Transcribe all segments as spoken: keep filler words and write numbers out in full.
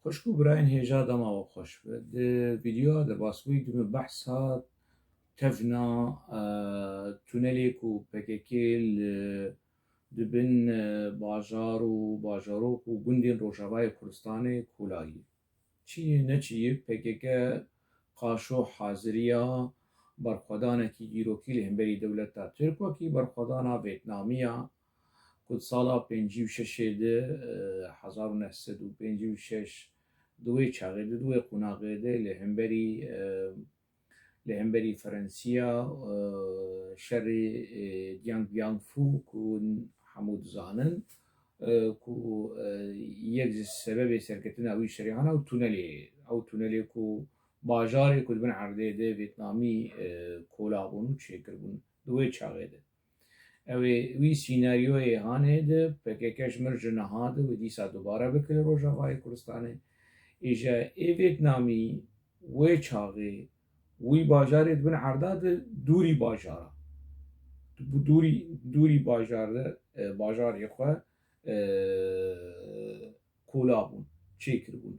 Xwişk û birayên hêja, dema we xweş be. Di vîdeoya derbasbûyî de me behsa tevna, e, tunelê ku P K K li, di bin, e, bajar û bajarok û gundên Rojavayê Kurdistanê kolayî. Çi ye, ne çi ye, P K K qaşo haziriya berxwedanekî dîrokî li hemberî dewleta Tirk, wekî berxwedana Vêtnamiya ku di sala pêncî û şeş de, e, hezar û neh sed û pêncî û şeş, di wê çaxê de, di wê qonaxê de li hemberî, e, li hemberî Ferensiya, e, şerê, e, Dien Bien Phu ku hemû dizanin, e, ku, e, yek ji sebebê serketina wî şerê hana û tunelê, ew tunelê ku bajarê ku di bin erdê de Vêtnamî, e, kola bûn û çêkiribûn di wê çaxê de. Ew ê wî sînaryoyê hanê de P K K ji mir ji niha de wê dîsa dubare bike li Rojavayê Kurdistanê. Îja ê Vêtnamî wê çaxê wî bajarê di bin erda de dûrî bajara. Bi dûrî, dûrî bajar de, e, bajarê xwe, e, kola bûn, çêkiribûn.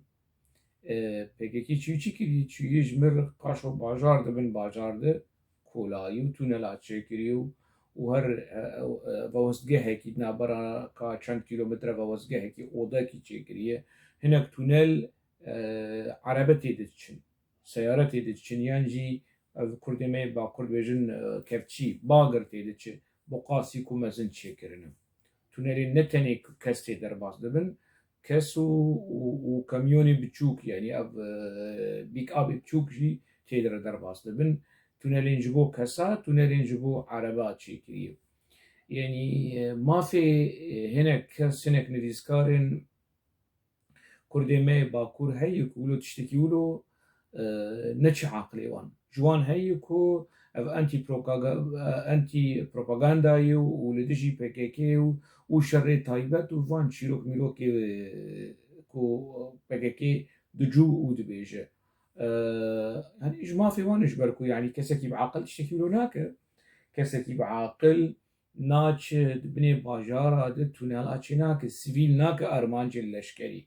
E, P K K çi, çi kirî, çûyî ji mir qaşo bajar di bin bajar de kolayî û tunela çêkirî û, û her, e, e, vewestgehekî di navbera ka çend kîlometre vewestgehekî odekî çêkiriye. Hinek tunel, e, erebe tê de diçin, seyare tê de diçin, yan jî ev kurdê me yê bakur dibêjin, e, kevçî, bagir tê de diçin, boqasî ku mezin çêkirine. Tunelê ne tenê kes tê derbas dibin, kes û, û, û kamyonê biçûk, yanî ev, e, pîkabê biçûk jî tê de derbas dibin. Tunelên ji bo kesa, tunelên ji bo ereba çêkiriye. Yanî, e, mafê, e, hinek kes, hinek nivîskarên Kurdê me yê Bakur heye ku wilo tiştekî wilo, e, ne çi aqilê wan. Ji wan heye ku ev antî propaga-, e, antî propaganda ye û li dijî P K K û, û şerê taybet û van çîrok mîrokê, e, ku P K K dicû û dibêje. E, Hani ji mafê wan e, ji ber ku yanî kesekî bi aqil tiştekî wilo nake. Kesekî bi aqil naçe di binê bajara de tunela çênake, sivîl nake armancên leşkerî.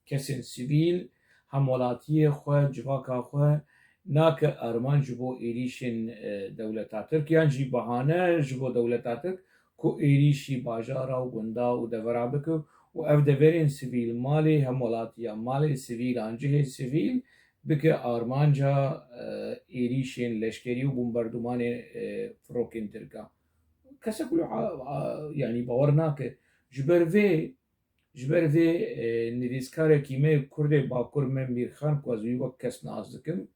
Kesên sivîl hemwelatiyê xwe, civaka xwe nake armanc ji bo êrîşên, e, dewleta Tirk, yan jî bahane ji bo dewleta Tirk ku êrîşî bajara û gunda û devera bike û ev deverên sivîl, malê hemwelatiya, malê sivîlan, cihê sivîl bike armanca, e, êrîşên leşkerî û bombardûmanê, e, firokên Tirkan. Kesek wilo a, a, yanî bawer nake. Ji ber vê, ji ber vê, e, nivîskarekî me Kurdê Bakur Mem Mîrxan, ku ez wî wek kes nas dikim,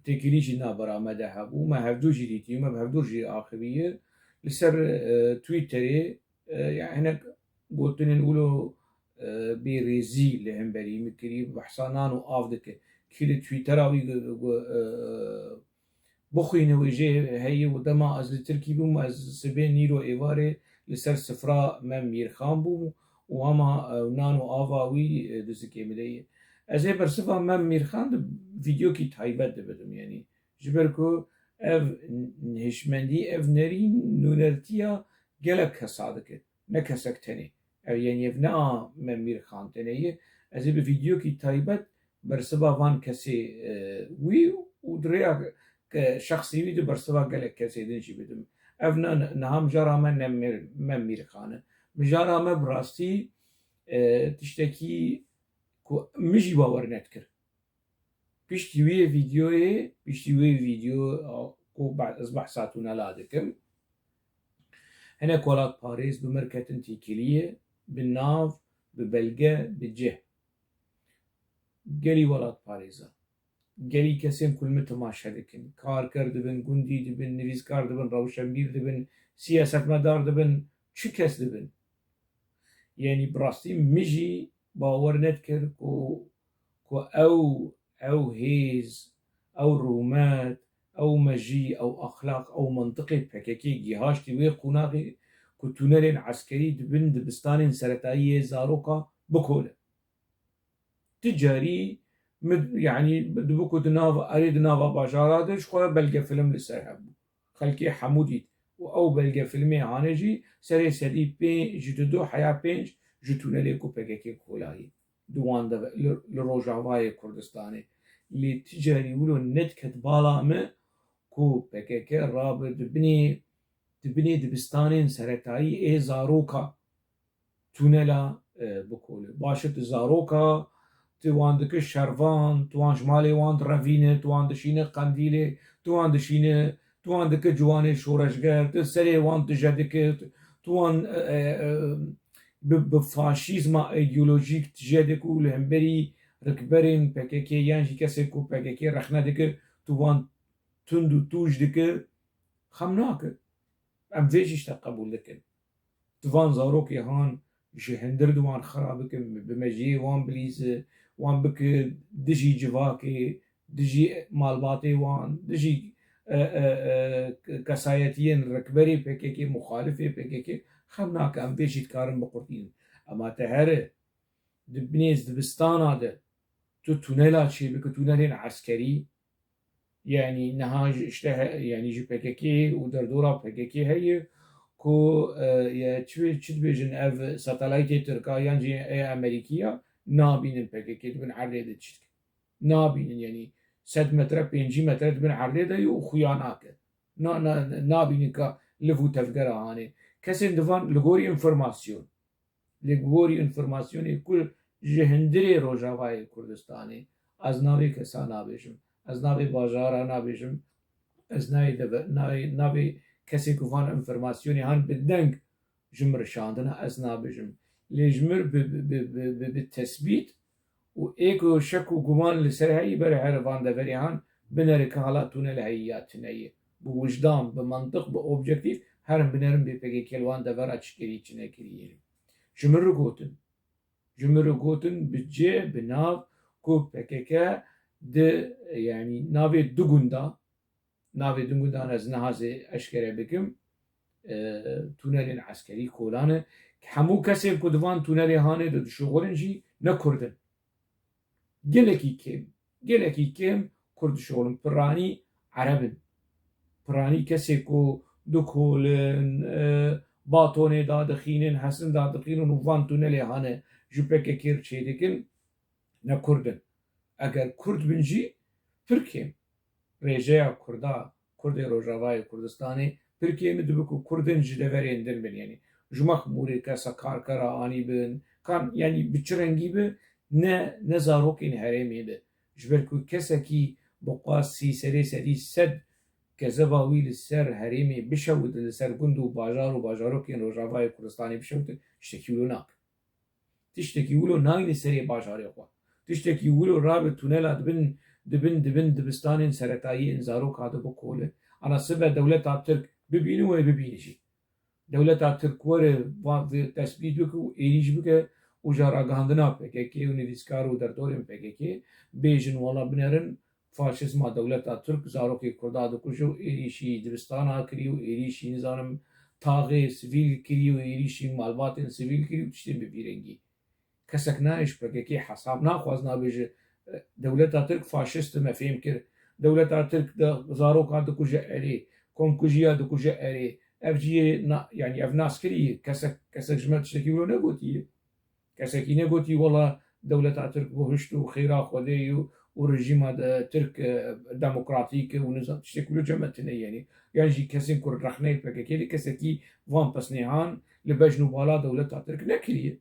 têkilî jî navbera me de hebû. Me hevdû jî dîtî, me bi hevdû jî axiviye. Li ser, e, Twitterê, e, ya hinek gotinên wilo, e, bêrêzî li hemberî min kirî, behsa nan û av dike. Kî li Twittera wî gu-, gu-, e, bixwîne wê jê heye û dema ez li Tirkî bûm, ez sibê nîro êvarê li ser sifra Mem Mîrxan bûm û hema, e, nan û ava wî, e, di zikê min de ye. Ez ê bersiva Mem Mîrxan di vîdeokî taybet de bidim, yanî ji ber ku ev hişmendî, ev nerîn nûnertiya gelek kesa dike. Ne kesek tenê. Ev, yanî ev ne a Mem Mîrxan tenê ye. Ez ê bi vîdeokî taybet bersiva van kesê, e, wî û di rêya ke-, şexsî wî de bersiva gelek kesê din jî bidim. Ev ne, niha mijara me ne Mem Mîrxan e. Mijara me bi rastî, e, tiştekî ku min jî bawer nedikir. Piştî wê vîdeoyê, piştî wê vîdeo, a, ku be-, ez behsa tunela dikim, hinek welatparêz bi mir ketin têkiliyê, bi nav, bi belge, bi cih. Gelî welatparêza, gelî kesên ku li min temaşe dikin, karker dibin, gundî dibin, nivîskar dibin, rewşenbîr dibin, siyasetmedar dibin, çi kes dibin. Yanî bi rastî min jî bawer nedikir ku, ku ew, ew hêz, ew rûmet, ew mejî, ew exlaq, ew mintiqê P K K gihaştî wê qonaxê ku tunelên eskerî di bin dibistanên seretayî yê zaroka bikole. Ti carî min, yanî, dibû ku di nav, erê di nava bajara de ji xwe belgefilm li ser hebû. Xelkê hemû dît û ew belgefilmê hane jî serê sedî pênc, ji didu heya pênc ji tunelê ku P K K kolayî. di wan de li, li Rojavayê Kurdistanê. Lê ti carî wilo nediket bala me ku P K K rabe di binê, di binê dibistanên seretayî ê zaroka tûnela, e, bikole. Baş e, tu zaroka, tu wan dike şervan, tu wan ji malê wan direvîne, tu wan dişîne qendîlê, tu wan dişîne, tu wan dike ciwanê şoreşger, tu serê wan tije dike, tu, tu wan, e, e, e, bi, bi faşîzma îdeolojîk tije dike û li hemberî rikberên P K K yan jî kesê ku P K K rexne dike, tu wan tund û tûj dike, xem nake. Em vê jî tiştek qebûl dikin. Tu van zarokê han ji hundir di wan xira bikin, bi mejiyê wan bilîze, wan bike dijî civakê, dijî malbatê wan, dijî, e, e, e, kesayetiyên rikberê P K K, muxalifê P K K, xem nake, em vê jî dikarin biqurtînin. Ema te here di binê dibistana de tu tunela çêbike, tunelên eskerî, yanî niha ji, işte he, yanî ji P K K û derdora P K K heye ku, e, ye, çi, çi dibêjin ev satelaytê Tirka yan jî ê Amerîkî ya, nabînin P K K di bin erdê de çi dike. Nabînin, yanî sed metre, pêncî metre di bin erdê de ye û xuya nake. Na, na, nabînin ka liv û tevgera hanê. Kesên di van li gorî înformasyon. Li gorî înformasyonê ku ji hundirê Rojavayê Kurdistanê, ez navê kesa nabêjim, ez navê bajara nabêjim, ez nayê deve-, nayê, navê kesê ku van înformasyonê han bi deng ji min rişandina, ez nabêjim. Lê ji mir bi, bi, bi, bi, bi, bi tesbît û ê ku şek û guman li ser heyî bere here van deverê han binere ka hala tûnel heyî ya tune ye. Bi wijdan, bi mantiq, bi objektîf herin binerin bê P K K li wan devera çi kirî, çi nekirî ye. Ji min re gotin. Ji min re gotin bi cih, bi nav ku P K K di, yanî navê du gunda, navê du gundan ez niha zê eşkere bikim, e, tûnelên eskerî kolan e. Hemû kesên ku di van tûnelê hanê de dişuxulin jî ne Kurd in. Gelekî kêm, gelekî kêm Kurd dişuxulin. Piranî Ereb in. Piranî kesê ku dikolin, e, batonê dadixînin, hesin dadixînin û van tûnelê hanê ji P K K re çêdikin, ne Kurd in. Eger Kurd bin jî pir kêm. Rêjeya Kurda, Kurdê Rojavayê Kurdistanê pir kêm e, dibe ku Kurdên ji deverên din bin, yanî ji Mexmûrê kesa karkera anî bin, kan, yanî bi çi rengî be, ne, ne zarokên herêmê be. Ji ber ku kesekî bi qasî serê sedî sed kezeba wî li ser herêmê bişewite, li ser gund û bajar û bajarokên Rojavayê Kurdistanê bişewite, tiştekî wilo nake. Tiştekî wilo nayne serê bajarê xwe. Tiştekî wilo rabe tûnela dibin, dibin, dibin dibistanên seretayî yên zaroka de bikole. Ana sibe dewleta Tirk bibîne wê bibîne jî. Dewleta Tirk were va-, vê tesbît bike û êrîş bike û ja ragihandina P K K û nivîskar û derdorên P K K bêjin wela binerin faşîzma dewleta Tirk zarokê Kurda dikuje û êrîşî dibistana kirî û êrîşî, nizanim, taxê sivîl kirî û êrîşî malbatên sivîl kirî û tiştên bi vî rengî. Kesek nayê ji P K K hesab naxwaz nabêje, e, dewleta Tirk faşîst e, me fêm kir. Dewleta Tirk de zarokan dikuje erê, komkujiya dikuje erê. Ev cihê na-, yanî ev naskirî ye. Kesek, kesek ji me tiştekî wilo negotiye. Kesekî negotî, wela dewleta Tirk bi hişt û xêra Xwedê û, û rejîma de Tirk, e, demokratîk e û nizam tiştek wilo cem me tune, yanî. Yan jî kesên ku rexneyê P K K de kesekî van pesnêhan li bejn û bala dewleta Tirk nekiriye.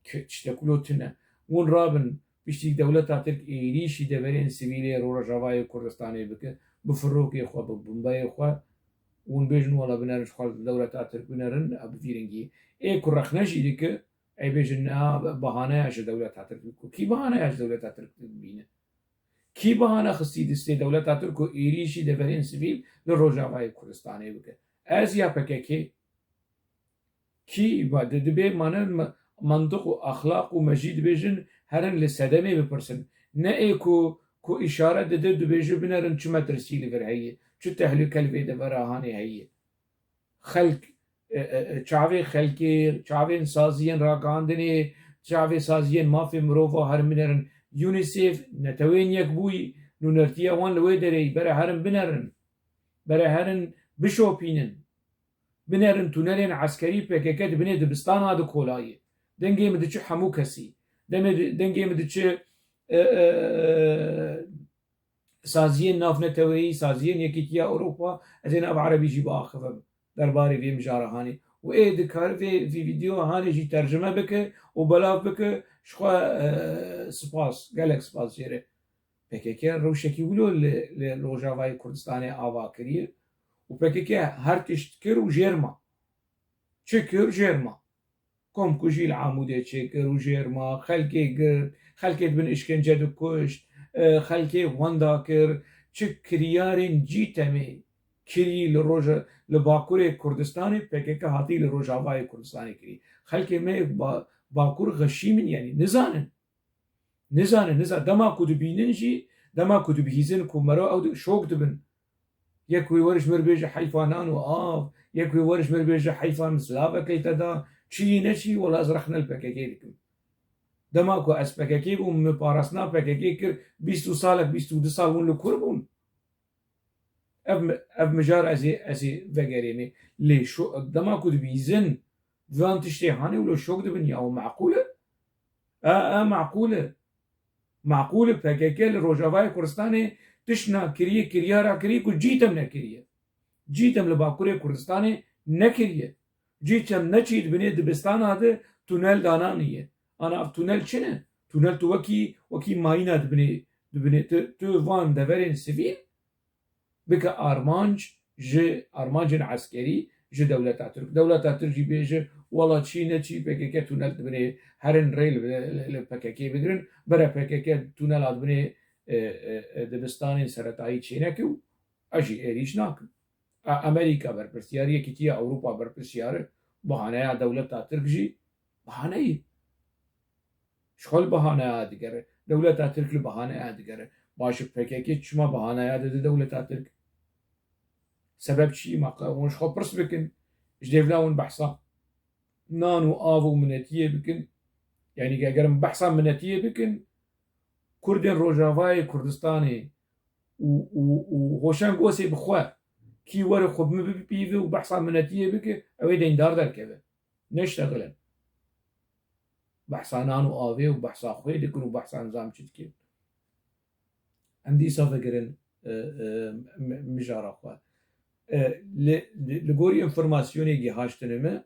Ke-, tiştek wilo tune. Hûn rabin, piştî dewleta Tirk êrîşî deverên sivîlê Rojavayê Kurdistanê bike, bi firokê xwe, bi bombeyê xwe, hûn bêjin wela binerin ji xwe li dewleta Tirk binerin, ew bi vî rengî. Ê ku rexne jî dike, ê bêjin, na, bahaneya ji dewleta Tirk bike. Kî bahaneya ji dewleta Tirk bibîne? Kî bahane xistî distê dewleta Tirk ku êrîşî deverên sivîl li Rojavayê Kurdistanê bike? Ez ya P K K? Kî, ba, di, dibê mane me-, mantiq û exlaq û me jî dibêjin herin li sedemê bipirsin. Ne ê ku, ku îşaret dide dibêje binerin çi metirsî li vir heye, çi tehlûke li vê devera hanê heye. Xelk, e, e, e, çavê xelkê, çavên saziyên ragihandinê, çavê saziyên mafê mirova herin binerin. UNICEF, Netewên Yekbûyî, nûnertiya wan li wê derê bere herin binerin. Bere herin bişopînin. Binerin tûnelên eskerî P K K di binê dibistana de kolayî. Dengê min diçe hemû kesî. Demê di-, dengê min diçe, e, e, e, saziyên navneteweyî, saziyên Yekîtiya Ewropa, ez ê nav erebî jî biaxivim derbarê vê mijara hanê. Û ê dikare vê, vê vîdeo hanê jî tercime bike û belav bike, ji xwe, e, spas, gelek spas jê re. P K K rewşekî wilo li, li Rojavayê Kurdistanê ava kiriye û P K K her tişt kir û jêr ma. Çi kir, jêr ma. Komkujî li Amûdê çêkir û jêr ma, xelkê girt, xelkê di bin îşkence dikuşt, e, xelkê wenda kir, çi kiryarên cîtemê kirî li roja, li Bakurê Kurdistanê, P K K hatî li Rojavayê Kurdistanê kirî. Xelkê me yê ba-, Bakur xeşîm in, yanî nizanin. Nizanin, nizanin. Dema ku dibînin jî, dema ku dibihîzin ku mero ew di-, şok dibin. Yek wê were ji mir bêje heyfa nan û av, yek wê were ji mir bêje heyfa min silavek li te da, çi yî ne çi yî, wela ez rexne li P K K dikim. Dema ku ez P K K bûm, min parastina P K K kir, bîst û salek, bîst û du sal hûn li kur bûn. Ev mi-, ev mijar ez ê, ez ê vegerêmê. Lê şo-, dema ku dibîzin, van tiştê hanê wilo şok dibin ya, û meqûl e? E, e, meqûl e. Meqûl e P K K li Rojavayê Kurdistanê tiştna kiriye, kiryara kiriye ku cîtem nekiriye. Cîtem li Bakurê Kurdistanê nekiriye. Cîtem neçî di binê dibistana de tunel dananiye. Ana ev tunel çi ne? Tunel tu wekî, wekî mayîna dibinê, dibinê tu, tu van deverên sivîl bike armanc ji armancên eskerî ji dewleta Tirk. Dewleta Tirk jî bêje, wela çi ne çi P K K tunel dibinê, herin rê li, li, li P K K bigirin, bere P K K tunela dibinê, e, e, e, dibistanên seretayî çêneke û ez jî êrîş nakim. A, Amerîka berpirsiyar, Yekîtiya Ewropa berpirsiyar e, bahaneya dewleta Tirk jî bahaneyî. Ji xwe li bahaneya digere. Dewleta Tirk li bahaneya digere. Baş e, P K K çima bahaneya dide dewleta Tirk? Sebeb çi? Ma qe hûn ji xwe pirs bikin. Ji dêvla hûn behsa nan û av û minetiyê bikin. Yanî eger em behsa minetiyê bikin, Kurdên Rojavayê Kurdistanê û, û, û Hoşeng Osê bi xwe kî were xwe bi min bipîve û behsa minetiyê bike, ew ê deyndar derkeve. Neştexilin. Behsa nan û avê û behsa xwê dikin û behsa nizam çi dikin. Em dîsa vegerin, e, e, mi-, mijara xwe. E, li, li, li gorî înformasyonê gihaştine me,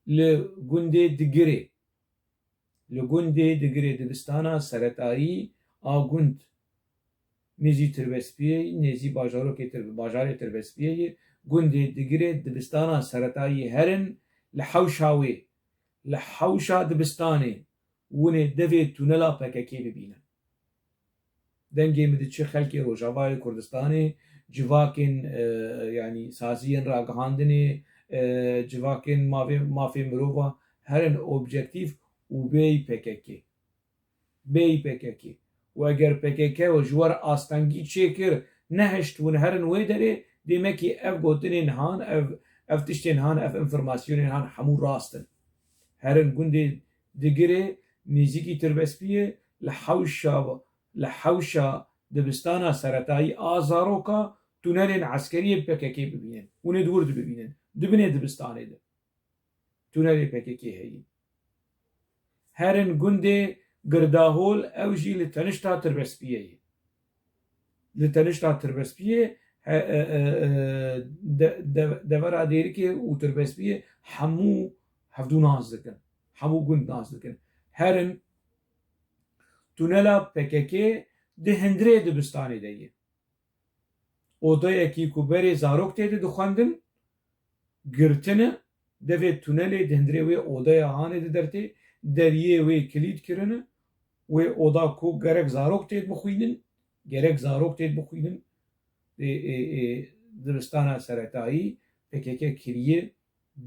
li gundê Digirê, li gundê Digirê dibistana seretayî a gund, nêzî Tirbespiyê, nêzî bajarokê Tirbe-, bajarê Tirbespiyê ye, gundê Digirê dibistana seretayî herin li hewşa wê, li hewşa dibistanê winê devê tunela P K K bibînin. Dengê min diçe xelkê Rojavayê Kurdistanê, civakên, e, yanî saziyên ragihandinê, e, civakên mavê-, mafê mirova herin objektîf û bêyî P K K. Bêyî P K K. Û eger P K K we ji we re astengî çêkir, nehişt hûn herin wê derê, dêmekî ev gotinên han, ev, ev tiştên han, ev înformasyonên han hemû rast in. Herin gundê Digirê nêzîkî Tirbespiyê li hewşa, li hewşa dibistana seretayî a zaroka tunelên eskerî yê P K K bibînin. Hûn ê di wir de bibînin. Di binê dibistanê de. Tunelê P K K heye. Herin gundê Girdahol, ew jî li tenişta Tirbespiyê ye. Li tenişta Tirbespiyê, he, e, e, e, de-, de-, devera Dêrikê û Tirbespiyê hemû hevdû nas dikin. Hemû gund nas dikin. Herin tunela P K K di hundirê dibistanê de ye. Odayekî ku berê zarok tê de dixwendin, girtine, devê tunelê di hundirê wê odaya hanê di dertê, deriyê wê kilît kirine, wê oda ku gerek zarok tê bixwînin, gerek zarok tê bixwînin, ê, ê, ê, dibistana seretayî P K K kiriye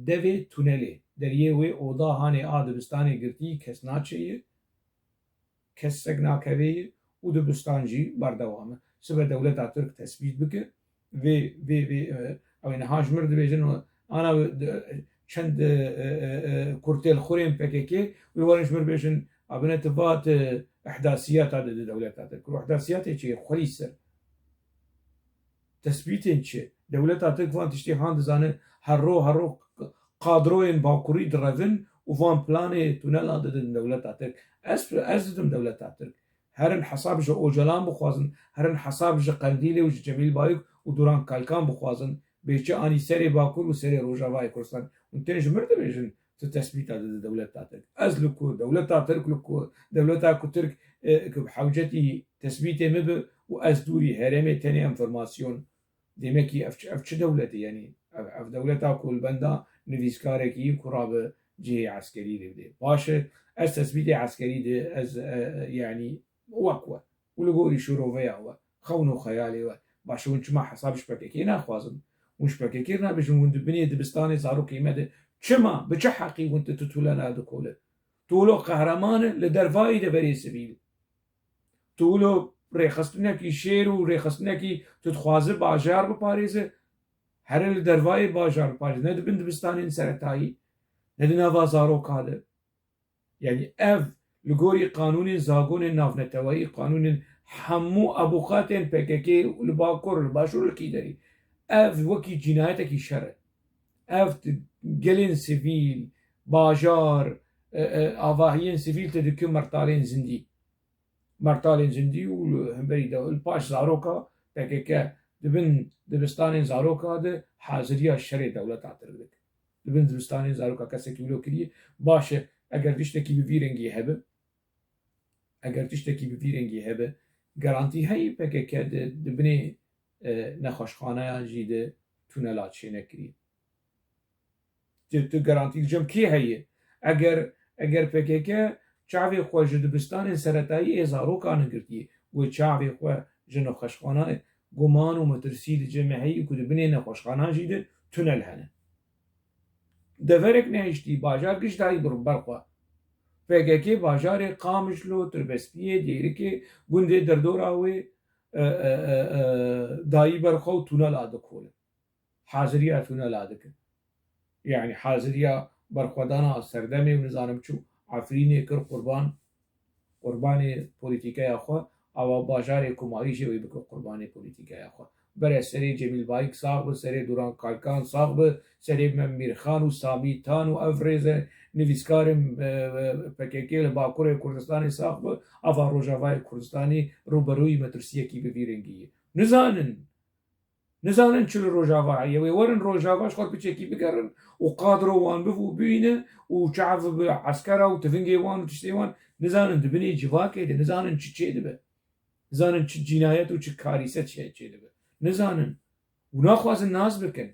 devê tunelê, deriyê wê oda hanê a dibistanê girtî kes naçeye, kes seg nakevê ye û dibistan jî berdewam e. Sibe dewleta Tirk tesbît bike, vê, vê, vê, e, ew ê niha ji mir dibêjin, ana di-, çend, e, e, e, kurtêl xurên P K K, wê werin ji mir bêjin, abine ti vat, e, ihdasiyata di, di dewleta Tirk. Û ihdasiyatê çi ye? Xwelî ser. Tesbîtên çi? Dewleta Tirk van tiştê han dizane, her ro, her ro kadroyên Bakurî direvin û van planê tunela didin dewleta Tirk. Ez, ez didim dewleta Tirk. Herin hesab ji Ocalan bixwazin, herin hesab ji Qendîlê û ji Cemîl Bayik û Duran Kalkan bixwazin, bê çi anî serê Bakur û serê Rojavayê Kurdistan. Hûn tên ji mir dibêjin, tu tesbîta dide dewleta Tirk. Ez li ku, dewleta Tirk li ku, dewleta ku Tirk, e, ku bi hewcetî tesbîtê min bi û ez dûrî herêmê tenê enformasyon. Demekî ev çi, ev çi dewletê, yanî ev, ev dewleta ku li benda nivîskarekî ku rabe cihê eskerî lê bide. Baş e, ez tesbîtê eskerî de ez, e, e, yanî wek we û li gorî şiroveya we, xewn û xeyalê we. Baş e, hûn çima hesab ji P K K naxwazin? Hûn ji P K K nabêjin, hûn di binê dibistanê zarokê me de çima, bi çi heqî hûn tu, tu tûlena dikole? Tu wilo qehreman e, li dervayî de verê sivîl. Tu wilo rêxistinekî şêr û rêxistinekî tu dixwazi bajar biparêze, here li dervayê bajar biparêze, ne di bin dibistanên seretayî, ne di nava zaroka de. Yanî ev li gorî qanûnên zagonên navneteweyî, qanûnên hemû ebûqatên P K K li Bakur, li Başûr, li kî derî, ev wekî cînayetekî şer e. Ev tu gelên sivîl, bajar, e, e, avahiyên sivîl tu dike mertalên zindî. Mertalên zindî û li hemberî de li paş zaroka P K K di bin dibistanên zaroka de haziriya şerê dewleta Tirk dike. Di bin dibistanên zaroka kesekî wilo kiriye. Baş e, eger tiştekî bi vî rengî hebe, eger tiştekî bi vî rengî hebe, garantî heye P K K di, di binê, e, nexweşxaneyan jî de tunela çênekiriye. Tu, tu garantî li cem kê heye? Eger, eger P K K çavê xwe ji dibistanên seretayî ê zarokan girtiye, wê çavê xwe ji nexweşxanan, guman û metirsî li cem me heye ku di binê nexweşxanan jî de tunel hene. Deverek nehiştî, bajar giş dayî bir, ber xwe. P K K bajarê Qamişlo, Tirbespiyê, Dêrikê, gundê derdora wê, e, e, e, e, dayî ber xwe û tunela dikole. Haziriya tunela dike. Yanî haziriya berxwedana serdemê û nizanim çû Efrînê kir qurban, qurbanê polîtîkeya xwe, awa bajarê Kumayî jî wê bike qurbanê polîtîkeya xwe. Bere serê Cemîl Bayik sax bi, serê Duran Kalkan sax bi, serê Mem Mîrxan û Samî Tan û ev rêze nivîskarên, e, e, P K K li Bakurê Kurdistanê sax bi, ava Rojavayê Kurdistanê rûberûyî metirsiyekî bi vî rengî ye. Nizanin, nizanin çi li Rojava heye. Wê werin Rojava ji xwe piçekî bigerin û qadro wan biv û bibîne û çav bi eskera û tivingê wan û tiştê wan, nizanin di binê civakê de, nizanin çi çêdibe. Nizanin çi cînayet û çi karîse çê, çêdibe. Nizanin. Û naxwazin nas bikin.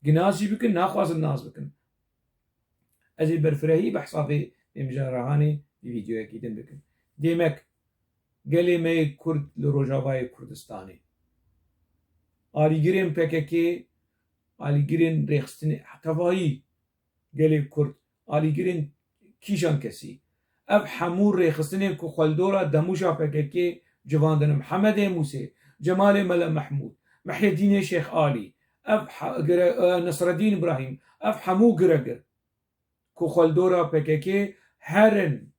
Gi nas jî bikin, naxwazin nas bikin. Ez ê berfirehî behsa vê, vê mijara hanê di vîdeoyekî din bikim. Demek gelê me yê Kurd li Rojavayê Kurdistanê, alîgirên P K K, alîgirên rêxistinê, tevayî gelê Kurd, alîgirên kîjan kesî? Ev hemû rêxistinên ku xwe li dora demûja P K K civandin, Mihemedê Mûsê, Cemalê Mele Mehmûd, Mihyedînê Şêx Alî, ev he-, gire-, e, Nesredîn Îbrahîm, ev hemû giregir ku xwe li dora P K K herin,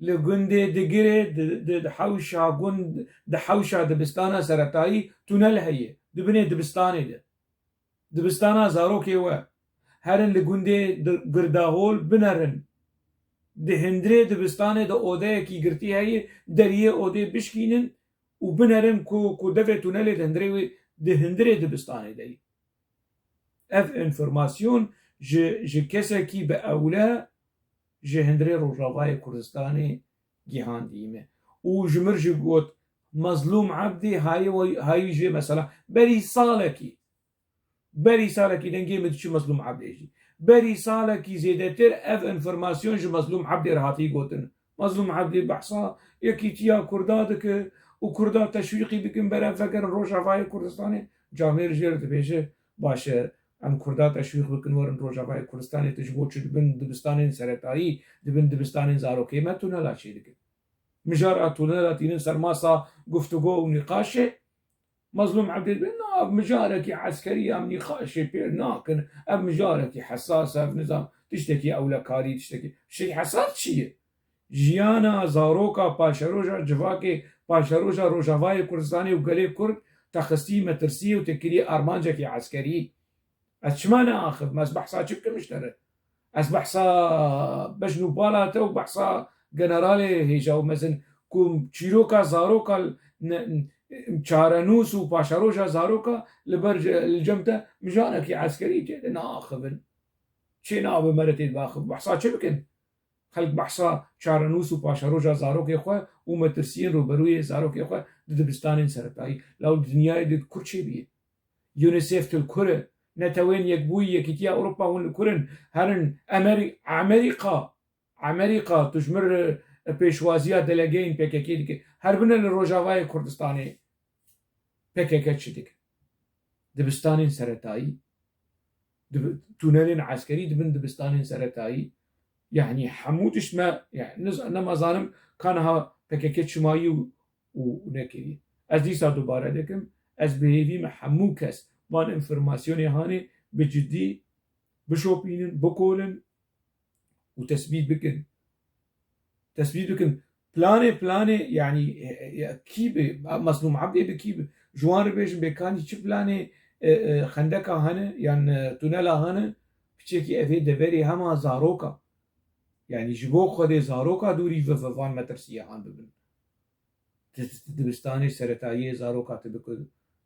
li gundê Digirê di, di, di hewşa gund, di hewşa dibistana seretayî tunel heye, di binê dibistanê de. Dibistana zarokê we. Herin li gundê di, Girdahol binerin. Di hindirê dibistanê de odeyekî girtî heye, deriyê odê bişkînin û binerin ku, ku devê tunelê di hindirê wê, di hindirê dibistanê de ye. Ev enformasyon ji, ji kesekî bi ewle ji hindirê Rojavayê Kurdistanê gihandî me. Û ji mir jî got, Mezlûm Ebdî hayî, hayî jê mesela berî salekî, berî salekî dengê min diçû Mezlûm Ebdê jî. Berî salekî zêdetir ev enformasyon ji Mezlûm Ebdê re hatî gotin. Mezlûm Ebdî behsa yekîtiya Kurda dike û Kurda teşwîqî dikin bere vegerin Rojavayê Kurdistanê. Camêr jê re dibêje, baş e, em Kurda teşwîq bikin werin Rojavayê Kurdistanê, tu ji bo çi di bin dibistanên seretayî, di bin dibistanên zarokê me tunela çêdikin? Mijara tunela tînin ser masa guftûgo û nîqaşê. Mezlûm Ebdî dibê, na, mijarekî eskerî em nîqaşê pê nakin, ev mijarekî hesas e, ev nizam, tiştekî ewlekarî, tiştekî, tiştekî hesas çi ye? Jiyana zaroka paşeroja civakê, paşeroja Rojavayê Kurdistanê û gelê Kurd te xistî metirsiyê û te kirî armancekî eskerî. Ez çima neaxivim? Ez behsa çi bikim ji te re? Ez behsa bejn û bala te û behsa generalê hêja û mezin ku çîroka zaroka ne, çarenûs û paşeroja zaroka li ber li cem te mijanekî eskerî tê de naaxivin. Çê nabe mere tê dibaxivin. Behsa çi bikin? Xelk behsa çarenûs û paşeroja zarokê xwe û metirsiyên rûberûyê zarokê xwe di dibistanên seretayî. Law di dinyayê de kur çêbûye? UNICEF tu li kur e? Netewên Yekbûyî, Yekîtiya Ewropa hûn li kur in? Herin Amerî-, Amerîka, Amerîka tu ji mir, e, pêşwaziya delegeyên P K K dike. Herbine li Rojavayê Kurdistanê P K K çi dike? Dibistanên seretayî, dibi-, tûnelên eskerî dibin dibistanên seretayî. Yanî hemû tişt me, yani, niz-, nema zanim ka niha P K K çi mayî û, û nekiriye. Ez dîsa dubare dikim, ez bi hêvî me hemû kes van înformasyonê hanê bi cidî bişopînin, bikolin û tesbît bikin. Tesbît bikin. Planê, planê, yanî, e, e, kî bi, Mezlûm Ebdê bi kî bi? Ji wan re bêjin, bêkanî çi planê, e, e, xendeka hene, yan, e, tunela hene, piçekî evê deverê hema zaroka. Yanî ji bo Xwedê zaroka dûrî ve, ve van metirsiye han bibin. Tu, tu, tu dibistanê seretayiyê zaroka tu bikul,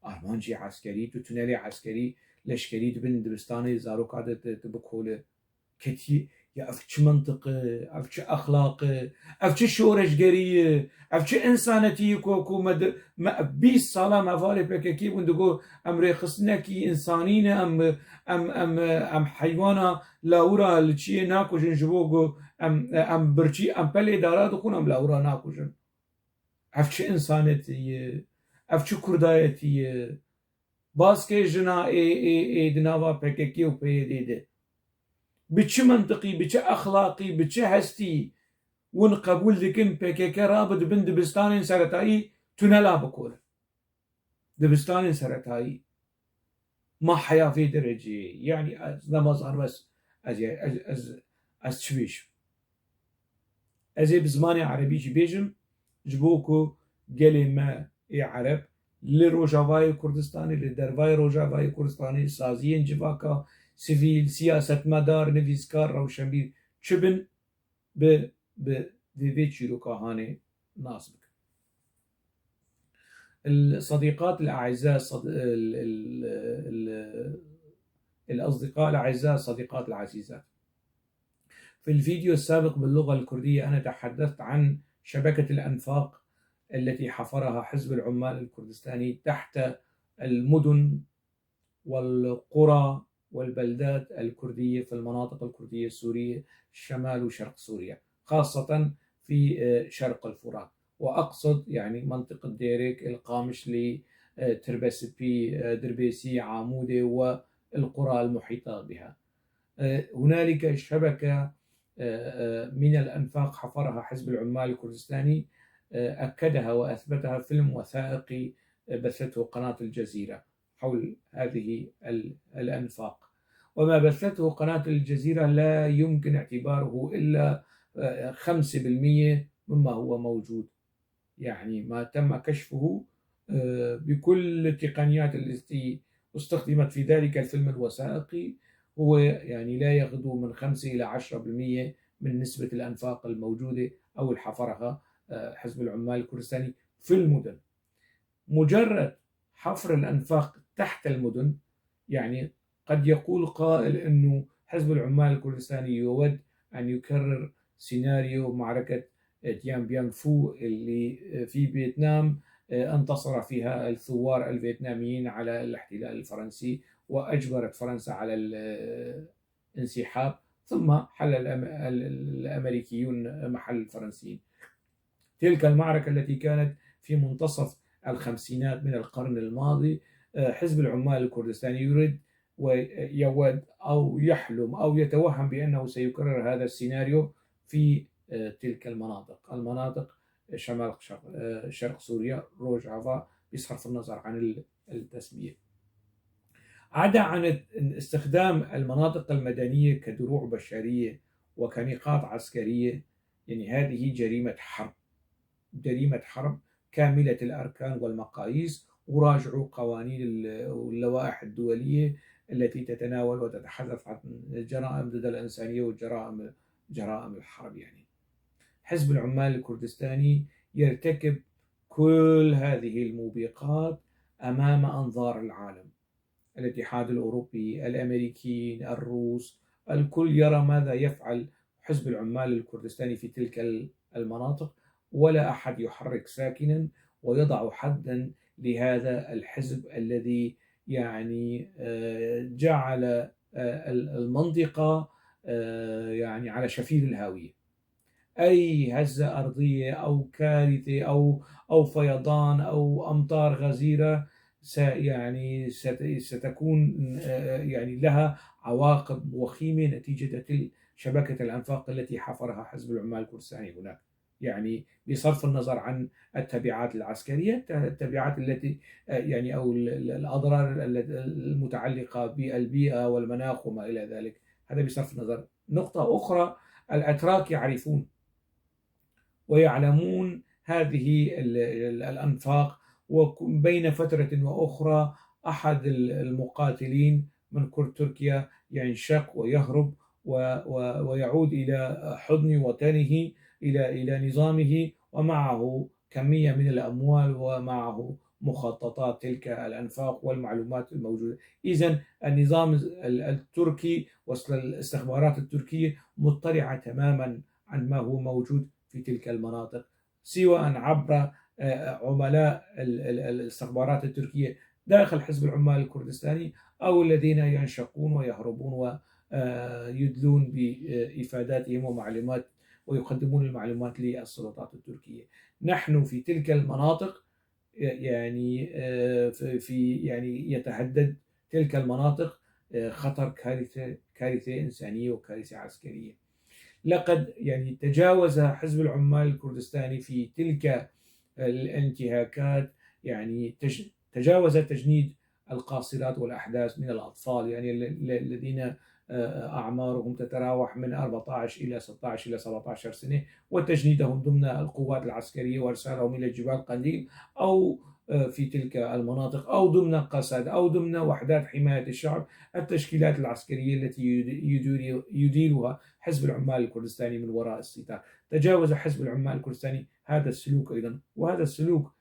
armancî eskerî, tu tunelê eskerî, leşkerî dibin dibistanê zaroka de tu, tu bikole. Ketî, ya ev çi mentiq e, ev çi exlaq e, ev çi şoreşgerî ye, ev çi însanetî ye ku, ku me di, me bîst sala me hevalê P K K bûn digo em rêxistinekî însanî ne, em, em, em, em heywana lawira li çiyê nakujin ji bo ku em, em birçî, em pelê dara dixwin, em lawira nakujin. Ev çi însanetî ye? Ev çi kurdayetî ye? Baskê jina ê, ê, ê di nava P K K û P Y D de. Bi çi mentiqî, bi çi exlaqî, bi çi hestî hûn qebûl dikin P K K rabe di bin dibistanên seretayî tunela bikorin? Dibistanên seretayî. Ma heya vê dereceyê, yanî ez nema zanim ez, ez, ez, ez, ez çi bêjim? Ez ê bi zimanê erebî jî bêjim, ji bo ku gelê me ê ereb li Rojavayê Kurdistanê, li dervayê Rojavayê Kurdistanê, saziyên civaka, sivîl, siyasetmedar, nivîskar, rewşenbîr çi bin, bi, bi vê, vê çîroka hanê nas bikin. الصديقات الأعزاء، صد-، ال-، ال-، ال-، الأصدقاء الأعزاء، الصديقات العزيزات. في الفيديو السابق باللغة الكردية أنا تحدثت عن شبكة الأنفاق التي حفرها حزب العمال الكردستاني تحت المدن والقرى والبلدات الكردية في المناطق الكردية السورية، شمال وشرق سوريا، خاصة في، آه، شرق الفرات، وأقصد يعني منطقة ديرك، القامشلي، آه، تربسبي، آه، دربيسي، عامودة والقرى المحيطة بها. آه، هنالك شبكة، آه، آه، من الأنفاق حفرها حزب العمال الكردستاني، آه، أكدها وأثبتها فيلم وثائقي، آه، بثته قناة الجزيرة حول هذه ال-، الأنفاق. وما بثته قناة الجزيرة لا يمكن اعتباره إلا، آه، خمسة بالمية مما هو موجود. يعني ما تم كشفه، آه، بكل التقنيات التي استخدمت في ذلك الفيلم الوثائقي، هو يعني لا يغدو من خمسة إلى عشرة بالمية من نسبة الأنفاق الموجودة أو الحفرها، آه، حزب العمال الكردستاني في المدن. مجرد حفر الأنفاق تحت المدن، يعني قد يقول قائل إنه حزب العمال الكردستاني يود أن يكرر سيناريو معركة ديان بيان فو اللي في فيتنام، آه، انتصر فيها الثوار الفيتناميين على الاحتلال الفرنسي، وأجبرت فرنسا على الانسحاب، ثم حل الأم-، ال-، الأمريكيون محل الفرنسيين. تلك المعركة التي كانت في منتصف الخمسينات من القرن الماضي، آه، حزب العمال الكردستاني يريد ويود أو يحلم أو يتوهم بأنه سيكرر هذا السيناريو في، آه، تلك المناطق، المناطق شمال شرق، آه، شرق سوريا، روجافا، بصرف النظر عن ال-، التسمية. عدا عن استخدام المناطق المدنية كدروع بشرية وكنقاط عسكرية، يعني هذه جريمة حرب، جريمة حرب كاملة الأركان والمقاييس، وراجعوا قوانين ال-، واللوائح الدولية التي تتناول وتتحدث عن الجرائم ضد الإنسانية والجرائم، جرائم الحرب يعني. حزب العمال الكردستاني يرتكب كل هذه الموبقات أمام أنظار العالم. الاتحاد الأوروبي، الأمريكيين، الروس، الكل يرى ماذا يفعل حزب العمال الكردستاني في تلك المناطق، ولا أحد يحرك ساكنا ويضع حدا لهذا الحزب الذي يعني جعل المنطقة يعني على شفير الهاوية. أي هزة أرضية أو كارثة أو أو فيضان أو أمطار غزيرة س يعني ست ستكون يعني لها عواقب وخيمة نتيجة شبكة الأنفاق التي حفرها حزب العمال الكردستاني هناك. يعني بصرف النظر عن التبعات العسكرية، التبعات التي يعني أو الأضرار المتعلقة بالبيئة والمناخ وما إلى ذلك. هذا بصرف النظر. نقطة أخرى، الأتراك يعرفون ويعلمون هذه الأنفاق، وبين فترة وأخرى أحد المقاتلين من كرد تركيا ينشق ويهرب ويعود إلى حضن وطنه، إلى إلى نظامه، ومعه كمية من الأموال ومعه مخططات تلك الأنفاق والمعلومات الموجودة. إذن النظام التركي والاستخبارات التركية مطلعة تماما عن ما هو موجود في تلك المناطق، سواء عبر عملاء الاستخبارات التركية داخل حزب العمال الكردستاني أو الذين ينشقون ويهربون ويدلون بإفاداتهم ومعلومات ويقدمون المعلومات للسلطات التركية. نحن في تلك المناطق يعني في يعني يتهدد تلك المناطق خطر كارثة كارثة إنسانية وكارثة عسكرية. لقد يعني تجاوز حزب العمال الكردستاني في تلك الانتهاكات يعني تجاوز تجنيد القاصرات والأحداث من الأطفال يعني الذين أعمارهم تتراوح من أربعتاش إلى ستاش إلى سبعتاش سنة، وتجنيدهم ضمن القوات العسكرية وإرسالهم إلى جبال قنديل أو في تلك المناطق أو ضمن قسد أو ضمن وحدات حماية الشعب، التشكيلات العسكرية التي يديرها حزب العمال الكردستاني من وراء الستار. تجاوز حزب العمال الكردستاني هذا السلوك أيضا، وهذا السلوك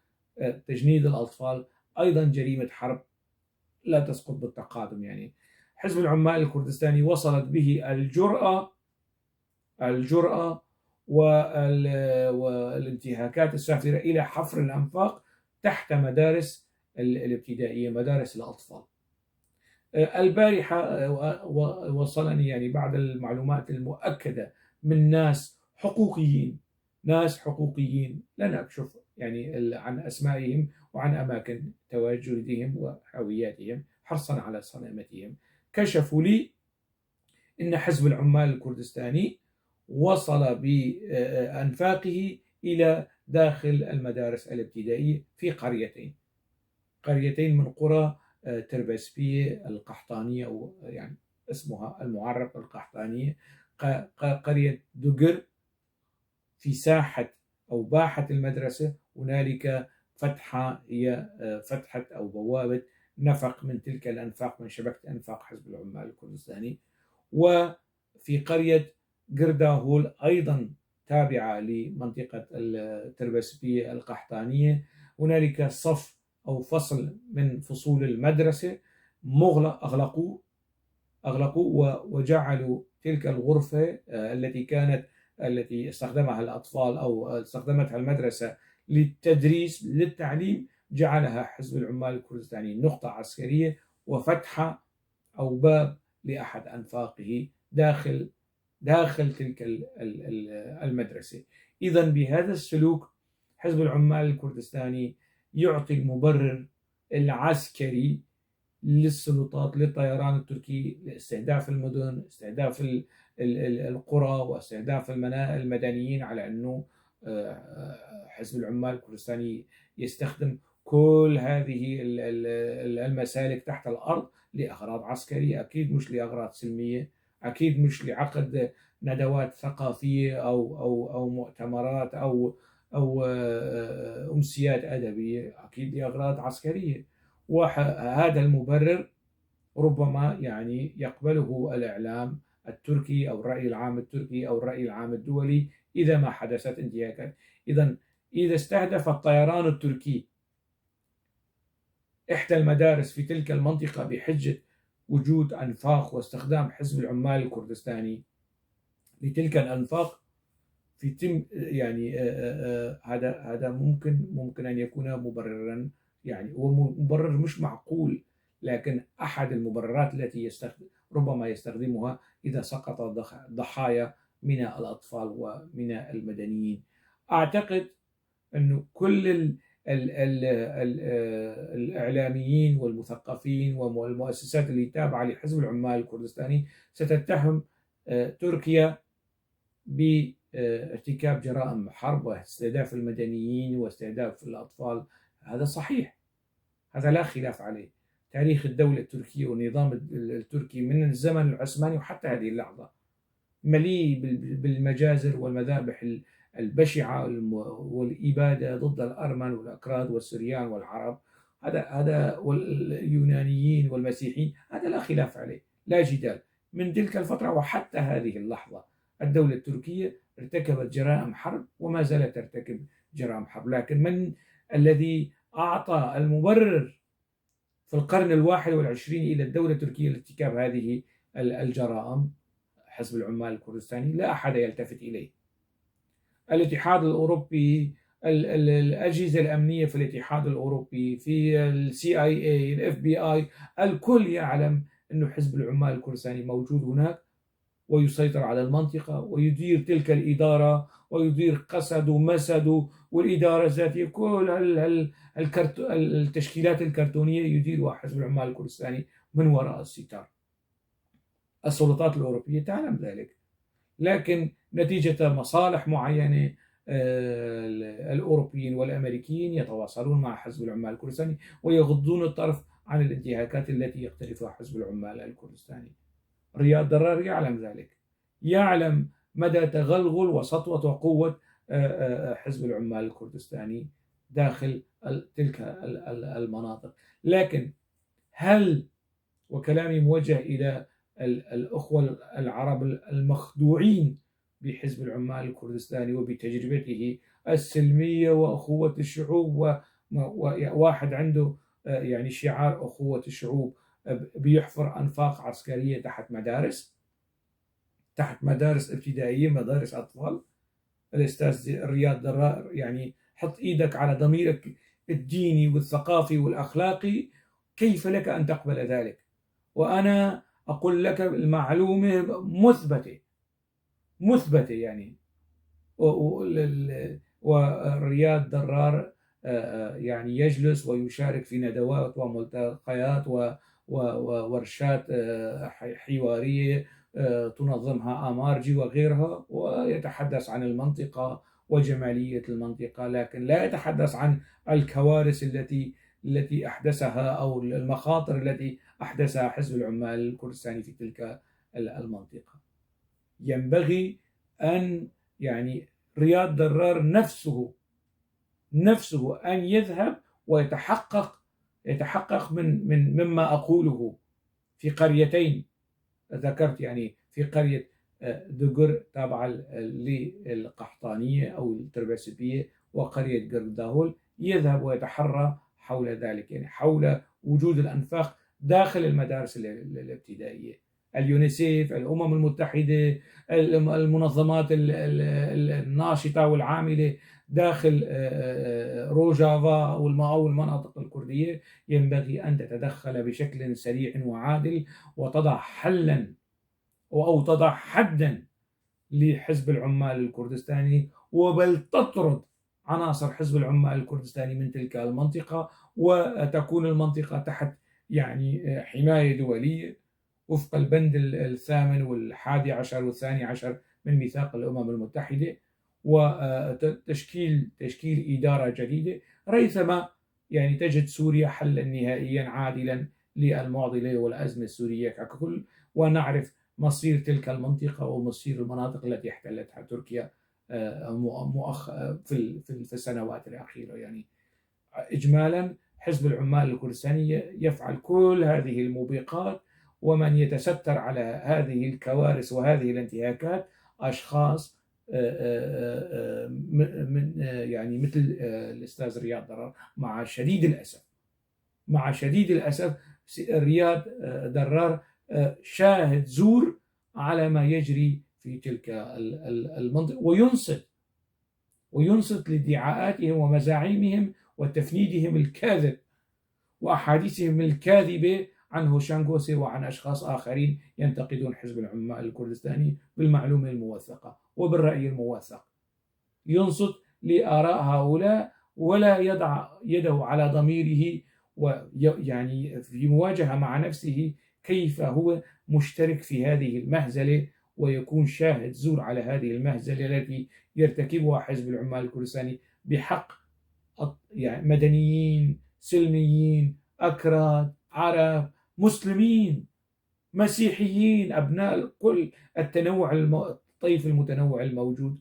تجنيد الأطفال أيضا جريمة حرب لا تسقط بالتقادم. يعني حزب العمال الكردستاني وصلت به الجرأة الجرأة والانتهاكات السافرة إلى حفر الأنفاق تحت مدارس الابتدائية، مدارس الأطفال. البارحة وصلني يعني بعض المعلومات المؤكدة من ناس حقوقيين، ناس حقوقيين لن أكشف يعني عن أسمائهم وعن أماكن تواجدهم وهوياتهم حرصا على سلامتهم، كشفوا لي إن حزب العمال الكردستاني وصل بأنفاقه إلى داخل المدارس الابتدائية في قريتين، قريتين من قرى تربسبية القحطانية، أو يعني اسمها المعرب القحطانية، قرية دقر في ساحة أو باحة المدرسة هنالك فتحة، هي فتحة أو بوابة نفق من تلك الأنفاق، من شبكة أنفاق حزب العمال الكردستاني. وفي قرية قرداهول أيضا تابعة لمنطقة التربسبية القحطانية هنالك صف أو فصل من فصول المدرسة مغلق، أغلقوه أغلقوا وجعلوا تلك الغرفة التي كانت التي استخدمها الأطفال أو استخدمتها المدرسة للتدريس للتعليم، جعلها حزب العمال الكردستاني نقطة عسكرية وفتحة أو باب لأحد أنفاقه داخل داخل تلك المدرسة. إذا بهذا السلوك حزب العمال الكردستاني يعطي المبرر العسكري للسلطات، للطيران التركي، لاستهداف المدن، استهداف القرى، واستهداف المدنيين، على أنه حزب العمال الكردستاني يستخدم كل هذه المسالك تحت الأرض لأغراض عسكرية، أكيد مش لأغراض سلمية، أكيد مش لعقد ندوات ثقافية أو أو أو مؤتمرات أو أو أمسيات أدبية، أكيد لأغراض عسكرية. وهذا المبرر ربما يعني يقبله الإعلام التركي أو الرأي العام التركي أو الرأي العام الدولي إذا ما حدثت انتهاكات. إذن إذا استهدف الطيران التركي إحدى المدارس في تلك المنطقة بحجة وجود أنفاق واستخدام حزب العمال الكردستاني لتلك الأنفاق في تم، يعني، آه، آه، آه، هذا، هذا ممكن، ممكن أن يكون مبررا، يعني، هو م-، مبرر مش معقول، لكن أحد المبررات التي يستخد-، ربما يستخدمها إذا سقط ضح-، ضحايا من الأطفال ومن المدنيين. أعتقد أنه كل ال-، ال-، ال-، ال-، آه، الإعلاميين والمثقفين والم-، والمؤسسات اللي تابعة لحزب العمال الكردستاني ستتهم، آه، تركيا بارتكاب جرائم حرب واستهداف المدنيين واستهداف الأطفال. هذا صحيح، هذا لا خلاف عليه. تاريخ الدولة التركية والنظام ال-، التركي من الزمن العثماني وحتى هذه اللحظة مليء بال-، بالمجازر والمذابح ال-، البشعة والم-، والإبادة ضد الأرمن والأكراد والسريان والعرب. هذا، هذا واليونانيين والمسيحيين، هذا لا خلاف عليه، لا جدال. من تلك الفترة وحتى هذه اللحظة الدولة التركية ارتكبت جرائم حرب وما زالت ترتكب جرائم حرب، لكن من الذي أعطى المبرر في القرن الواحد والعشرين إلى الدولة التركية لارتكاب هذه ال-، الجرائم؟ حزب العمال الكردستاني، لا أحد يلتفت إليه. الاتحاد الأوروبي، ال-، ال-، الأجهزة الأمنية في الاتحاد الأوروبي، في ال سي آي إيه، ال إف بي آي، الكل يعلم أنه حزب العمال الكردستاني موجود هناك ويسيطر على المنطقة ويدير تلك الإدارة ويدير قسد ومسد والإدارة الذاتية، كل هال-، هال-، الكرت-، التشكيلات الكرتونية يديرها حزب العمال الكردستاني من وراء الستار. السلطات الأوروبية تعلم ذلك، لكن نتيجة مصالح معينة، آه، الأوروبيين والأمريكيين يتواصلون مع حزب العمال الكردستاني ويغضون الطرف عن الانتهاكات التي يقترفها حزب العمال الكردستاني. رياض درار يعلم ذلك، يعلم مدى تغلغل وسطوة وقوة، آه، آه، آه، حزب العمال الكردستاني داخل ال-، تلك ال-، ال-، المناطق. لكن هل، وكلامي موجه إلى ال-، الأخوة العرب المخدوعين بحزب العمال الكردستاني وبتجربته السلمية وأخوة الشعوب و-، و-، واحد عنده، آه، يعني شعار أخوة الشعوب، آه، بيحفر أنفاق عسكرية تحت مدارس، تحت مدارس ابتدائية، مدارس أطفال. الأستاذ رياض درار، يعني، حط إيدك على ضميرك الديني والثقافي والأخلاقي، كيف لك أن تقبل ذلك؟ وأنا أقول لك المعلومة مثبتة، مثبتة، يعني. و-، و-، ال-، ال-، ورياض درار، آه، آه، يعني يجلس ويشارك في ندوات وملتقيات و-، و-، وورشات، آه، ح-، حوارية، آه، تنظمها آمارجي وغيرها، ويتحدث عن المنطقة وجمالية المنطقة، لكن لا يتحدث عن الكوارث التي، التي أحدثها أو المخاطر التي أحدثها حزب العمال الكردستاني في تلك ال-، المنطقة. ينبغي أن، يعني، رياض درار نفسه، نفسه أن يذهب ويتحقق، يتحقق من، من، مما أقوله في قريتين ذكرت، يعني، في قرية، آه، دقر تابعة ل-، للقحطانية أو التربسبية، وقرية قرب داهول، يذهب ويتحرى حول ذلك، يعني، حول وجود الأنفاق داخل المدارس ال-، ال-، الابتدائية. اليونيسيف، الأمم المتحدة، الم-، المنظمات ال-، ال-، ال-، الناشطة والعاملة داخل، آه، آه، آه، روجافا أو الم-، أو المناطق الكردية، ينبغي أن تتدخل بشكل سريع وعادل وتضع حلا و-، أو تضع حدا لحزب العمال الكردستاني، وبل تطرد عناصر حزب العمال الكردستاني من تلك المنطقة، وتكون المنطقة تحت، يعني، آه، حماية دولية وفق البند ال-، الثامن والحادي عشر والثاني عشر من ميثاق الأمم المتحدة، وت-، تشكيل، تشكيل إدارة جديدة، ريثما، يعني، تجد سوريا حلا نهائيا عادلا للمعضلة والأزمة السورية ككل، ونعرف مصير تلك المنطقة ومصير المناطق التي احتلتها تركيا، آه، مؤ-، مؤخ-، آه، في ال-، في ال-، في السنوات الأخيرة، يعني. إجمالا، حزب العمال الكردستاني يفعل كل هذه الموبقات ومن يتستر على هذه الكوارث وهذه الانتهاكات أشخاص، آه، آه، آه، م-، من، آه، يعني مثل، آه، الأستاذ رياض ضرار، مع شديد الأسف. مع شديد الأسف، س-، رياض، آه، ضرار، آه، شاهد زور على ما يجري في تلك ال-، ال-، المنطقة، وينصت، وينصت لادعاءاتهم ومزاعيمهم وتفنيدهم الكاذب وأحاديثهم الكاذبة عن هوشان غوثي وعن أشخاص آخرين ينتقدون حزب العمال الكردستاني بالمعلومة الموثقة وبالرأي الموثق. ينصت لآراء هؤلاء ولا يضع يده على ضميره، وي-، يعني في مواجهة مع نفسه، كيف هو مشترك في هذه المهزلة ويكون شاهد زور على هذه المهزلة التي يرتكبها حزب العمال الكردستاني بحق أط-، يعني مدنيين، سلميين، أكراد، عرب، مسلمين، مسيحيين، أبناء كل التنوع الم-، الطيف المتنوع الموجود.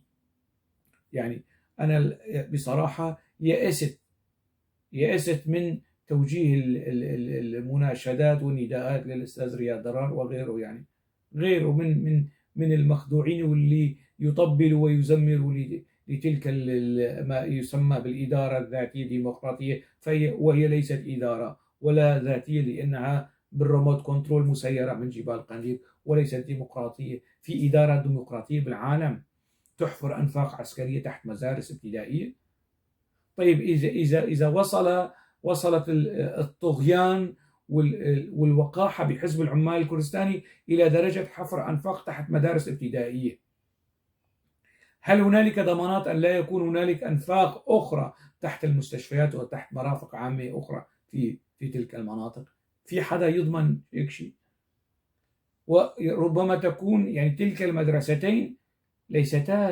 يعني أنا ال-، بصراحة يأست، يأست من توجيه ال-، ال-، ال-، المناشدات والنداءات للأستاذ رياض ضرار وغيره، يعني غيره من، من، من المخدوعين واللي يطبلوا ويزمروا ل-، لتلك ال-، ال-، ما يسمى بالإدارة الذاتية الديمقراطية، فهي، وهي ليست إدارة ولا ذاتية، لأنها بالريموت كنترول مسيرة من جبال قنديل، وليست ديمقراطية. في إدارة ديمقراطية بالعالم تحفر أنفاق عسكرية تحت مدارس ابتدائية؟ طيب، إذا، إذا، إذا وصل، وصلت ال-، الطغيان وال-، والوقاحة بحزب العمال الكردستاني إلى درجة حفر أنفاق تحت مدارس ابتدائية، هل هنالك ضمانات أن لا يكون هنالك أنفاق أخرى تحت المستشفيات وتحت مرافق عامة أخرى في، في تلك المناطق؟ في حدا يضمن هيك شيء؟ وربما تكون، يعني، تلك المدرستين ليستا،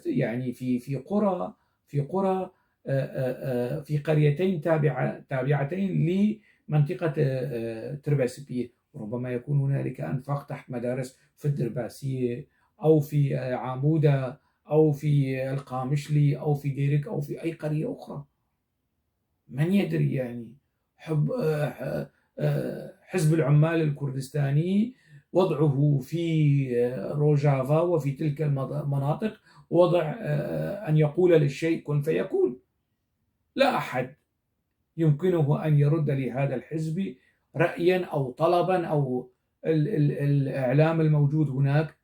يعني، في، في قرى، في قرى، آه، آه، آه، في قريتين تابعة-، تابعتين لمنطقة، آه، آه، ترباسبية. ربما يكون هنالك أنفاق تحت مدارس في الدرباسية أو في، آه، عمودة أو في القامشلي أو في ديرك أو في أي قرية أخرى. من يدري، يعني، حب-، آه، آه، حزب العمال الكردستاني وضعه في، آه، روجافا وفي تلك المض-، المناطق وضع، آه، أن يقول للشيء كن فيكون. لا أحد يمكنه أن يرد لهذا الحزب رأيا أو طلبا أو ال-، ال-، الإعلام الموجود هناك.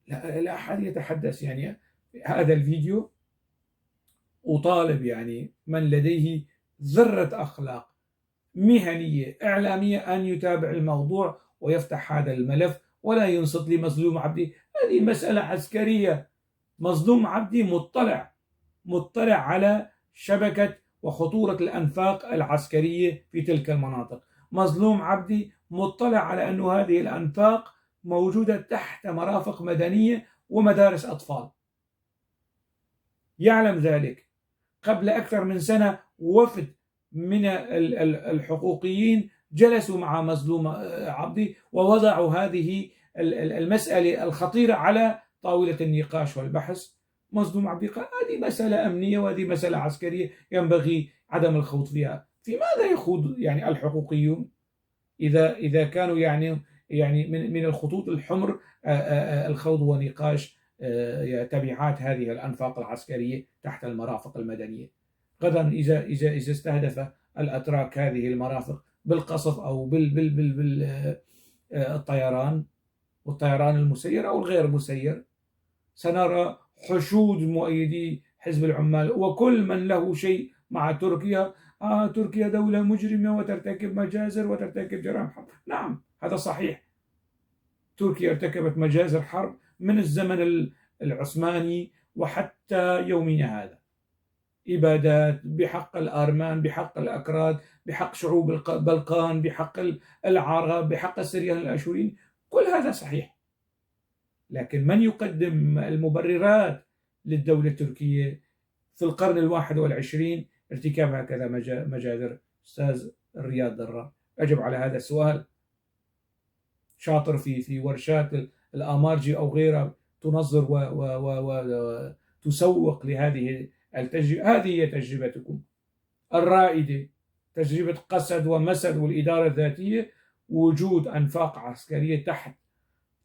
لا، لا أحد يتحدث، يعني، هذا الفيديو أطالب، يعني، من لديه ذرة أخلاق مهنية إعلامية أن يتابع الموضوع ويفتح هذا الملف ولا ينصت لمظلوم عبدي. هذه مسألة عسكرية. مظلوم عبدي مطلع، مطلع على شبكة وخطورة الأنفاق العسكرية في تلك المناطق. مظلوم عبدي مطلع على أن هذه الأنفاق موجودة تحت مرافق مدنية ومدارس أطفال. يعلم ذلك. قبل أكثر من سنة وفد من ال-، ال-، الحقوقيين جلسوا مع مظلوم، آه، عبدي ووضعوا هذه ال-، ال-، المسألة الخطيرة على طاولة النقاش والبحث. مظلوم عبدي قال: "هذه مسألة أمنية وهذه مسألة عسكرية، ينبغي عدم الخوض فيها." في ماذا يخوض، يعني، الحقوقيون؟ إذا، إذا كانوا، يعني، يعني من، من الخطوط الحمر، آه، آه، آه، الخوض ونقاش، آه، تبعات هذه الأنفاق العسكرية تحت المرافق المدنية. غدا إذا، إذا، إذا استهدف الأتراك هذه المرافق بالقصف أو بال-، بال-، بال-، بال-، آه، آه، الطيران، والطيران المسير أو الغير مسير، سنرى حشود مؤيدي حزب العمال وكل من له شيء مع تركيا. آه، تركيا دولة مجرمة وترتكب مجازر وترتكب جرائم حرب. نعم، هذا صحيح. تركيا ارتكبت مجازر حرب من الزمن ال-، العثماني وحتى يومنا هذا. إبادات بحق الأرمان، بحق الأكراد، بحق شعوب الق-، البلقان، بحق ال-، العرب، بحق السريان الأشوريين. كل هذا صحيح. لكن من يقدم المبررات للدولة التركية في القرن الواحد والعشرين ارتكاب هكذا مجا-، مجازر؟ أستاذ رياض ضرار، أجب على هذا السؤال. شاطر في، في ورشات ال-، الآمارجي أو غيرها، تنظر و-، و-، و-، و-، وتسوق لهذه التجربة. هذه هي تجربتكم الرائدة، تجربة قسد ومسد والإدارة الذاتية وجود أنفاق عسكرية تحت،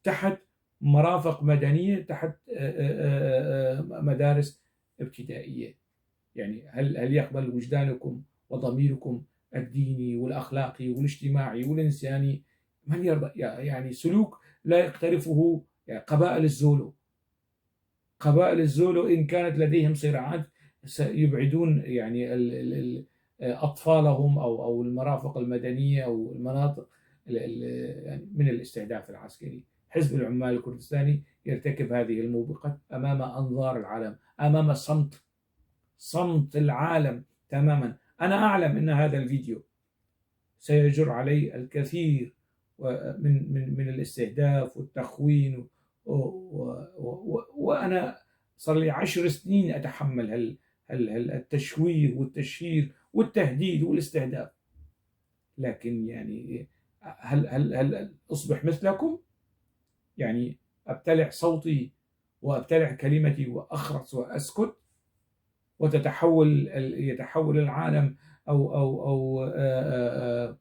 تحت مرافق مدنية، تحت، آه، آه، آه، آه، مدارس ابتدائية. يعني هل، هل يقبل وجدانكم وضميركم الديني والأخلاقي والاجتماعي والإنساني؟ من يرضى؟ يع-، يعني سلوك لا يقترفه، يعني، قبائل الزولو. قبائل الزولو إن كانت لديهم صراعات سيبعدون، يعني، ال-، ال-، ال-، آه، أطفالهم أو، أو المرافق المدنية أو المناطق ال-، ال-، يعني، من الاستهداف العسكري. حزب العمال الكردستاني يرتكب هذه الموبقات أمام أنظار العالم، أمام صمت، صمت العالم تمامًا. أنا أعلم أن هذا الفيديو سيجر علي الكثير و-، من، من، من الاستهداف والتخوين و-، و-، و-، و-، وأنا صار لي عشر سنين أتحمل هال-، هال-، هال-، التشويه والتشهير والتهديد والاستهداف. لكن يعني هل، هل، هل أصبح مثلكم؟ يعني أبتلع صوتي وأبتلع كلمتي وأخرس وأسكت؟ وتتحول ال-، يتحول العالم أو، أو، أو، آه، آه، آه،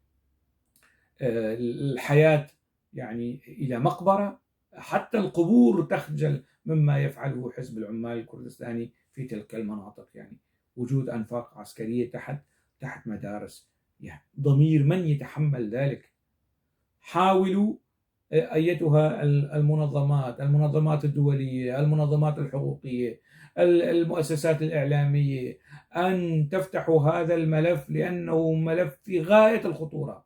آه، الحياة يعني إلى مقبرة، حتى القبور تخجل مما يفعله حزب العمال الكردستاني في تلك المناطق. يعني وجود أنفاق عسكرية تحت، تحت مدارس، يعني ضمير من يتحمل ذلك؟ حاولوا أيتها ال-، المنظمات، المنظمات الدولية، المنظمات الحقوقية، ال-، المؤسسات الإعلامية، أن تفتحوا هذا الملف، لأنه ملف في غاية الخطورة.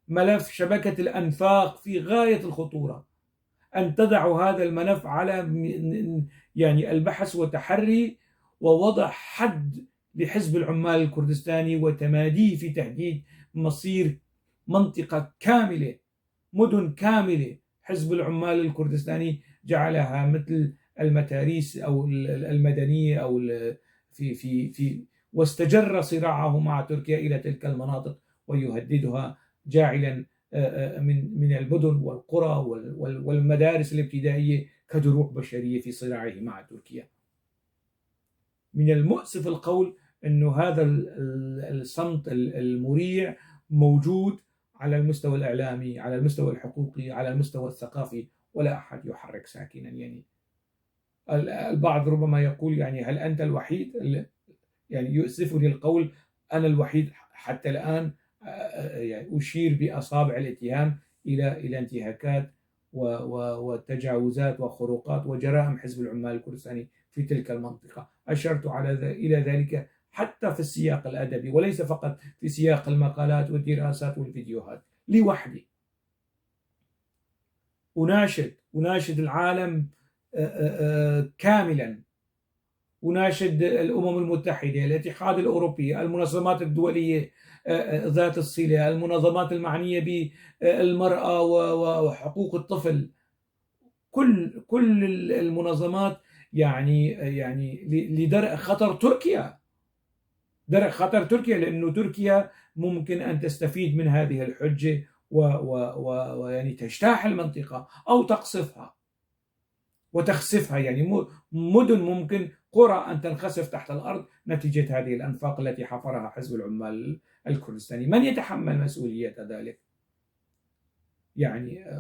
ملف شبكة الأنفاق في غاية الخطورة. أن تضعوا هذا الملف على م-، يعني البحث وتحري ووضع حد لحزب العمال الكردستاني وتماديه في تهديد مصير منطقة كاملة، مدن كاملة. حزب العمال الكردستاني جعلها مثل المتاريس أو ال-، ال-، المدنية أو ال-، في، في، في، واستجر صراعه مع تركيا إلى تلك المناطق ويهددها، جاعلا، آه، آه، من، من المدن والقرى وال-، وال-، والمدارس الابتدائية كدروع بشرية في صراعه مع تركيا. من المؤسف القول إنه هذا ال-، ال-، الصمت ال-، المريع موجود على المستوى الإعلامي، على المستوى الحقوقي، على المستوى الثقافي، ولا أحد يحرك ساكنا. يعني ال-، البعض ربما يقول، يعني، هل أنت الوحيد ال-، يعني، يؤسفني القول، أنا الوحيد حتى الآن، آه، آه، يعني، أشير بأصابع الاتهام إلى، إلى انتهاكات و-، و-، وتجاوزات وخروقات وجرائم حزب العمال الكردستاني في تلك المنطقة. أشرت على ذ-، إلى ذلك حتى في السياق الأدبي، وليس فقط في سياق المقالات والدراسات والفيديوهات، لوحدي. أناشد، أناشد العالم، آه، آه، آه، كاملًا. أناشد الأمم المتحدة، الاتحاد الأوروبي، المنظمات الدولية، آه، آه، ذات الصلة، المنظمات المعنية بالمرأة و-، و-، وحقوق الطفل، كل، كل ال-، المنظمات، يعني، يعني ل-، لدرء خطر تركيا، درء خطر تركيا، لأنه تركيا ممكن أن تستفيد من هذه الحجة و-، و-، و-، ويعني تجتاح المنطقة أو تقصفها. وتخسفها، يعني مو-، مدن ممكن قرى أن تنخسف تحت الأرض نتيجة هذه الأنفاق التي حفرها حزب العمال الكردستاني. من يتحمل مسؤولية ذلك؟ يعني، آه،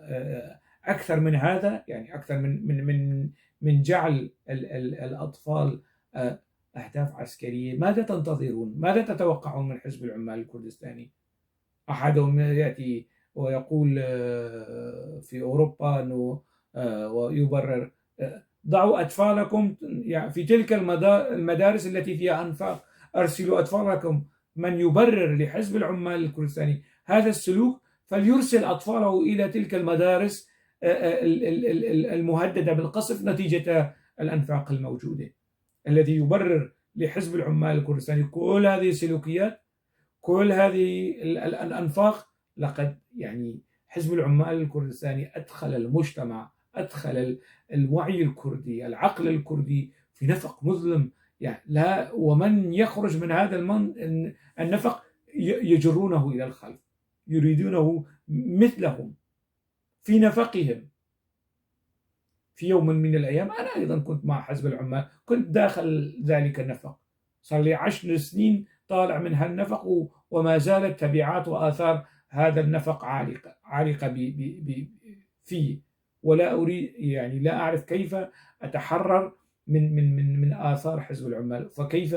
آه، أكثر من هذا، يعني أكثر من، من، من، من جعل ال-، ال-، الأطفال، آه، أهداف عسكرية، ماذا تنتظرون؟ ماذا تتوقعون من حزب العمال الكردستاني؟ أحدهم يأتي ويقول، آه، في أوروبا أنه، آه، ويبرر، آه، ضعوا أطفالكم، يعني، في تلك المدا-، المدارس التي فيها أنفاق، أرسلوا أطفالكم. من يبرر لحزب العمال الكردستاني هذا السلوك فليرسل أطفاله إلى تلك المدارس، آه، آه، ال-، ال-، ال-، ال-، المهددة بالقصف نتيجة الأنفاق الموجودة. الذي يبرر لحزب العمال الكردستاني كل هذه السلوكيات، كل هذه ال-، ال-، الأنفاق، لقد، يعني، حزب العمال الكردستاني أدخل المجتمع، أدخل ال-، الوعي الكردي، العقل الكردي في نفق مظلم. يعني، لا، ومن يخرج من هذا المن-، الن-، النفق ي-، يجرونه إلى الخلف، يريدونه مثلهم في نفقهم. في يوم من الأيام أنا أيضًا كنت مع حزب العمال، كنت داخل ذلك النفق. صار لي عشر سنين طالع من هالنفق و-، وما زالت تبعات وآثار هذا النفق عالقة عالقة ب ب ب في ولا أريد يعني لا أعرف كيف أتحرر من من من من آثار حزب العمال، فكيف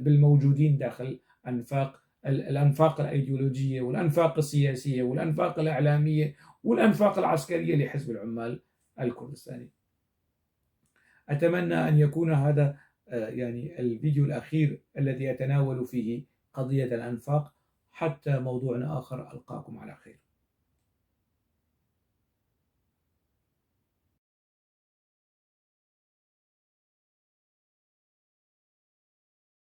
بالموجودين داخل أنفاق الأنفاق الأيديولوجية والأنفاق السياسية والأنفاق الإعلامية والأنفاق العسكرية لحزب العمال الكردستاني. أتمنى أن يكون هذا يعني الفيديو الأخير الذي أتناول فيه قضية الأنفاق، حتى موضوع آخر ألقاكم على خير.